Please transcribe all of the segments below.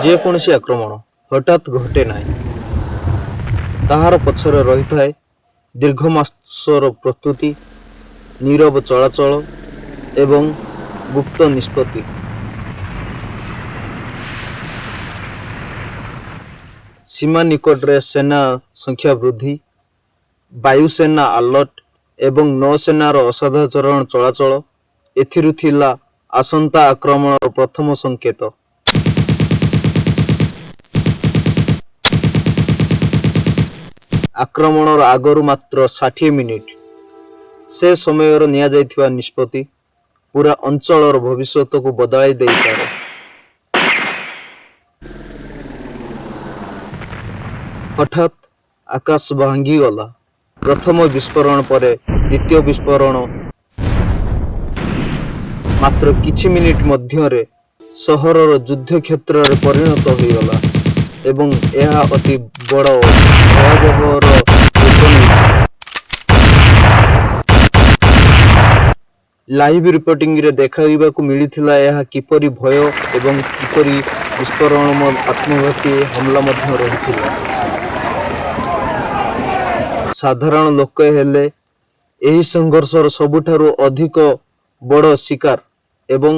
ଯେକୌଣସି ଆକ୍ରମଣ ହଠାତ୍ ଘଟେ ନାହିଁ। ତାହାର ପଛରେ ରହିଥାଏ ଦୀର୍ଘ ମାସର ପ୍ରସ୍ତୁତି, ନୀରବ ଚଳାଚଳ ଏବଂ ଗୁପ୍ତ ନିଷ୍ପତ୍ତି। ସୀମା ନିକଟରେ ସେନା ସଂଖ୍ୟା ବୃଦ୍ଧି, ବାୟୁସେନା ଆଲର୍ଟ ଏବଂ ନୌସେନାର ଅସାଧାରଣ ଚଳାଚଳ ଏଥିରୁ ଥିଲା ଆସନ୍ତା ଆକ୍ରମଣର ପ୍ରଥମ ସଂକେତ। ଆକ୍ରମଣର ଆଗରୁ ମାତ୍ର 60 ମିନିଟ୍। ସେ ସମୟରେ ନିଆଯାଇଥିବା ନିଷ୍ପତ୍ତି ପୂରା ଅଞ୍ଚଳର ଭବିଷ୍ୟତକୁ ବଦଳାଇ ଦେଇପାରେ। ହଠାତ୍ ଆକାଶ ଭାଙ୍ଗିଗଲା। ପ୍ରଥମ ବିସ୍ଫୋରଣ ପରେ ଦ୍ୱିତୀୟ ବିସ୍ଫୋରଣ ମାତ୍ର କିଛି ମିନିଟ୍ ମଧ୍ୟରେ ସହରର ଯୁଦ୍ଧକ୍ଷେତ୍ରରେ ପରିଣତ ହୋଇଗଲା ଏବଂ ଏହା ଅତି ବଡ଼ ଭୟାବହର ରୂପ ନେଇଥିଲା। ଲାଇଭ୍ ରିପୋର୍ଟିଂରେ ଦେଖିବାକୁ ମିଳିଥିଲା ଏହା କିପରି ଭୟ ଏବଂ କିପରି ବିସ୍ଫୋରଣ ଆତ୍ମଘାତୀ ହମଲା ମଧ୍ୟ ରହିଥିଲା। ସାଧାରଣ ଲୋକେ ହେଲେ ଏହି ସଂଘର୍ଷର ସବୁଠାରୁ ଅଧିକ ବଡ଼ ଶିକାର ଏବଂ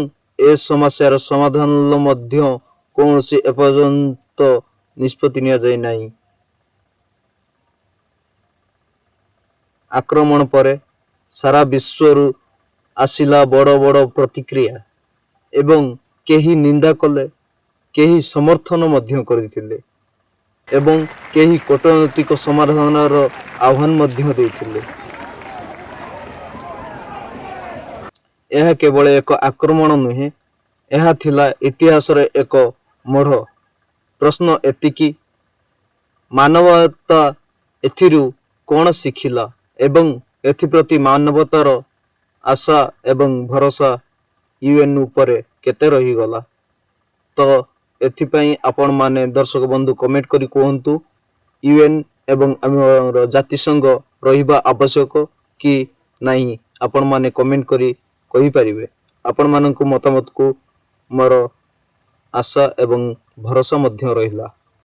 ଏ ସମସ୍ୟାର ସମାଧାନ ମଧ୍ୟ କୌଣସି ଏପର୍ଯ୍ୟନ୍ତ ନିଷ୍ପତ୍ତି ନିଆଯାଇ ନାହିଁ। ଆକ୍ରମଣ ପରେ ସାରା ବିଶ୍ୱରୁ ଆସିଲା ବଡ଼ ବଡ଼ ପ୍ରତିକ୍ରିୟା ଏବଂ କେହି ନିନ୍ଦା କଲେ, କେହି ସମର୍ଥନ ମଧ୍ୟ କରିଥିଲେ ଏବଂ କେହି କୂଟନୈତିକ ସମାଧାନର ଆହ୍ୱାନ ମଧ୍ୟ ଦେଇଥିଲେ। ଏହା କେବଳ ଏକ ଆକ୍ରମଣ ନୁହେଁ, ଏହା ଥିଲା ଇତିହାସର ଏକ ମୋଡ଼। ପ୍ରଶ୍ନ ଏତିକି, ମାନବତା ଏଥିରୁ କ'ଣ ଶିଖିଲା ଏବଂ ଏଥିପ୍ରତି ମାନବତାର ଆଶା ଏବଂ ଭରସା ୟୁଏନ୍ ଉପରେ କେତେ ରହିଗଲା? ତ ଏଥିପାଇଁ ଆପଣମାନେ ଦର୍ଶକ ବନ୍ଧୁ କମେଣ୍ଟ କରି କୁହନ୍ତୁ, ୟୁଏନ୍ ଏବଂ ଆମର ଜାତିସଂଘ ରହିବା ଆବଶ୍ୟକ କି ନାହିଁ? ଆପଣମାନେ କମେଣ୍ଟ କରି କହିପାରିବେ। ଆପଣମାନଙ୍କ ମତାମତକୁ ମୋର ଆଶା ଏବଂ ଭରସା ମଧ୍ୟ ରହିଲା।